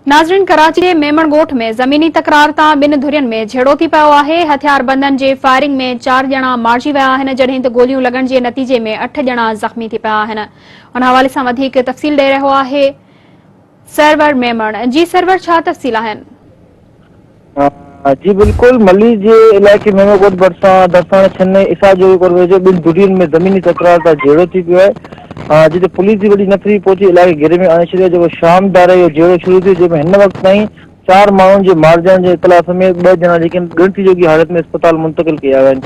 ناظرين ڪراچي جي ميمڻ ڳوٺ ۾ زميني تڪرار تان ٻن ڌرين ۾ جهيڙو ٿي پيو آهي، هٿياربندن جي فائرنگ ۾ چار ڄڻا مارجي ويا آهن جڏهن ته گوليون لڳڻ جي نتيجي ۾ اٺ ڄڻا زخمي ٿي پيا آهن. ان حوالي سان وڌيڪ تفصيل ڏئي رهيو آهي سرور ميمڻ. جي سرور ڇا تفصيل آهن؟ جي بلڪل ملير جي علائقي ميموڪوٽ ڀرسان درساڻي ڇني عيسيٰ جوڳي ڪوٽ ويجهو ٻن ڌرين ۾ زميني تڪرار تان جهيڙو ٿي پيو آهي جتي پوليس جي وڏي نفري پهچي علائقي گهيري ۾ آڻي ڇڏيو آهي جيڪو شام ڌاري اهو جهيڙو شروع ٿيو جنهن ۾ هن وقت تائين چار ماڻهن جي مارجڻ جي اطلاع سميت ٻه ڄڻا جيڪي ڳڻتي جوڳي حالت ۾ اسپتال منتقل ڪيا ويا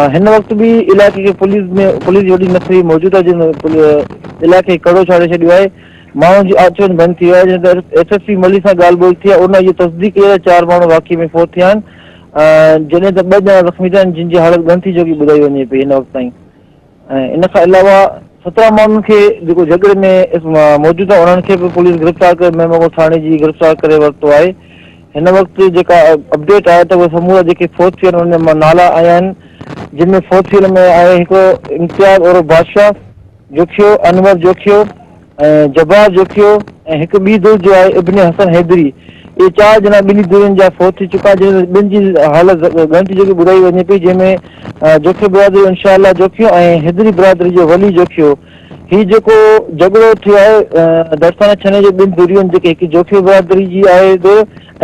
آهن هن وقت به علائقي کي پوليس ۾ پوليس جي وڏي نفري موجود آهي جنهن علائقي کي ڪڙو چاڙهي ڇڏيو آهي ماڻهن جي اچ وڃ بند ٿي وئي آهي جڏهن ته ايس ايس پي ملي سان ڳالهه ٻولهه ٿي آهي ان اهو تصديق ڪئي آهي ته چار ماڻهو واقعي ۾ فوت ٿيا آهن جڏهن ته ٻه ڄڻا زخمي ٿيا آهن جن جي حالت ڳڻتي جوڳي ٻڌائي وڃي پئي هن وقت تائين ۽ ان کان علاوه 17 ماڻهن کي جيڪو جهڳڙي ۾ موجود آهي انهن کي به پوليس گرفتار ڪري ميموڳو ٿاڻي جي گرفتار ڪري ورتو آهي هن وقت جيڪا اپڊيٽ آهي ته اهي سمورا جيڪي فوت ٿيل آهن انهن جا نالا آيا آهن جن ۾ فوت ٿيل ۾ آهي هڪڙو امتياز عرف بادشاهه جوکيو، انور جوکيو ۽ جبار جوکيو ۽ هڪ ٻي ڌر جو آهي ابن حسن حيدري. اهي چار ڄڻا ٻنهي ڌرين جا فوت ٿي چڪا آهن جن ۾ ٻن جي حالت ڳڻتي جوڳي ٻڌائي وڃي پئي جنهن ۾ جوکيو برادري جو انشاء الله جوکيو ۽ حيدري برادري جو ولي جوکيو. هي جيڪو جهڳڙو ٿيو آهي درساڻي ڇني جو ٻن ڌرين جيڪي هڪ جوکيو برادري جي آهي ڌر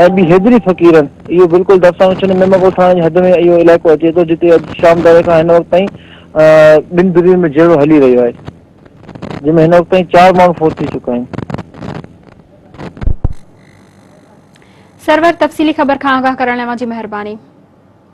۽ ٻي حيدري فقيرن اهو بلڪل درساڻو ڇني ميمڻ ڳوٺ ٿاڻي جي حد ۾ اهو علائقو اچي ٿو جتي اڄ شام ڌاري کان هن وقت تائين ٻن ڌرين ۾ جهيڙو هلي رهيو آهي جنهن ۾ هن وقت تائين چار ماڻهو فوت ٿي چڪا آهن. سرور تفصيلي خبر کان آگاهه ڪرڻ لاء اوهان جي مهرباني.